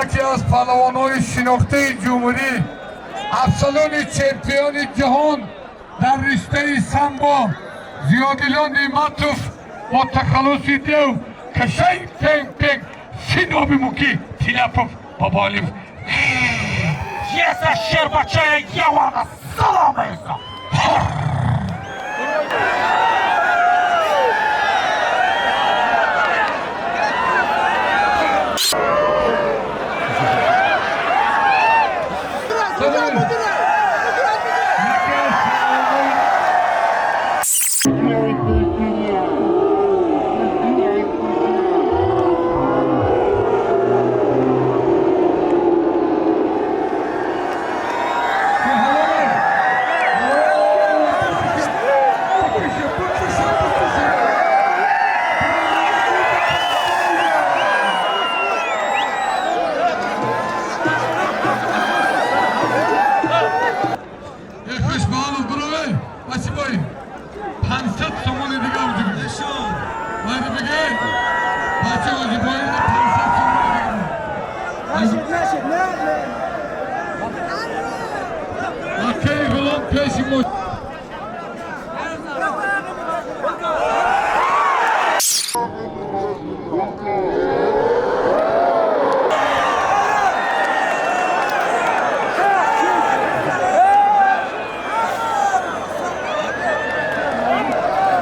Яке аз паҳлавонҳои шинохтаи ҷумҳурӣ, абсолютный чемпиони ҷаҳон дар риштаи самбо Зиёдилло Неъматов бо тахаллуси Дев кашай пенг пенг синоби муки Тилапов Бобоалиев. Еса шербачая явана салом эса. Яке аз паҳлавонҳои Хушбаҳалов бурове васибои 500 сомони дига оҷиб майди биге бача оҷибои 500 сомони дига. Нашид, нашид, не, не. Акаи ғулом пеши мо.